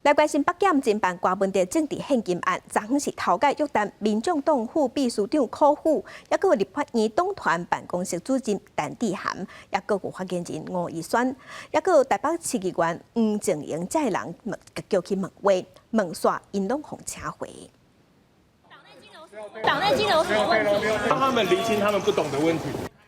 來關心北檢偵辦柯文哲政治獻金案，昨昏是頭擺約談民眾黨副秘書長柯富，抑閣有立法院黨團辦公室主任陳智菡，抑閣有發言人吳怡萱，抑閣有台北市議員黃靜瑩，這个人叫去問話，問煞𪜶攏予請回。黨內金流什麼問題？幫他們釐清他們不懂的問題。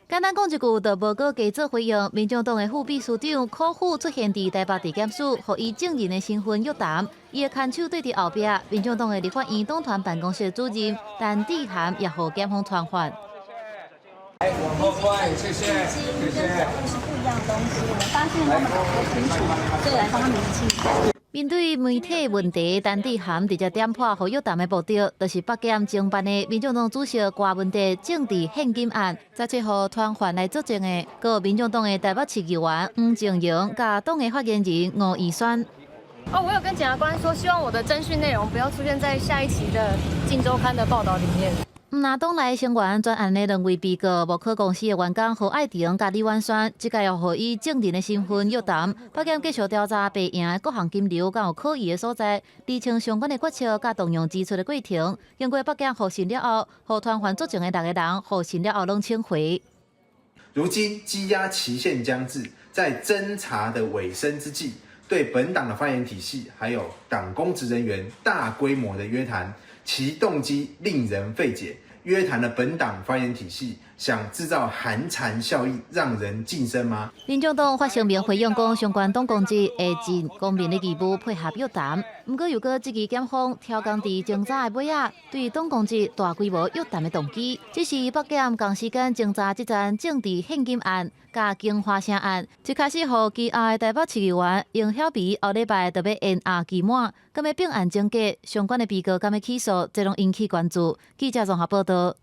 簡單講一句，就無閣加做回應。民眾黨的副秘書長柯富出現佇台北地檢署，予以證人的身份約談。伊的牽手對佇後壁，民眾黨的立法院黨團辦公室主任陳智菡也予檢方傳喚。往後退，謝謝，謝謝。是不一樣的東西，我們發現他們搞不清楚，所以來幫他們釐清一下。面對媒體問題，陳智菡直接點破予約談的目的，就是北檢偵辦的民眾黨主席柯文哲政治獻金案，17號傳喚來作證的，閣有民眾黨的台北市議員黃靜瑩，佮黨的發言人吳怡萱。哦，我有跟檢察官說，希望我的偵訊內容不要出現在下一期的《鏡週刊》的報道裡面。毋若黨內成員專案的兩位被告，木可公司的員工何愛婷佮李婉萱，這擺予以證人的身份約談，北檢繼續調查白營的各項金流，敢有可疑的所在，釐清相關的決策佮動用支出的過程。經過北檢複審了後，予傳喚作證的六个人複審了後攏請回。如今羈押期限將至，在偵查的尾聲之際，對本黨的發言體系還有黨公職人員大規模的約談，其動機令人費解。約談了本黨發言體系，想製造寒蟬效應，讓人噤聲嗎？民眾黨發聲明回應講，相關黨公職會盡公民的義務配合約談。毋過又閣質疑檢方刁工佇偵查的尾仔，對黨公職大規模約談的動機，只是北檢仝時間偵查這樁政治獻金案、佮京華城案，一開始予羈押的台北市議員楊曉美後禮拜就欲延押期滿，敢欲並案偵結相關的被告敢欲起訴，這攏引起關注。記者綜合報道。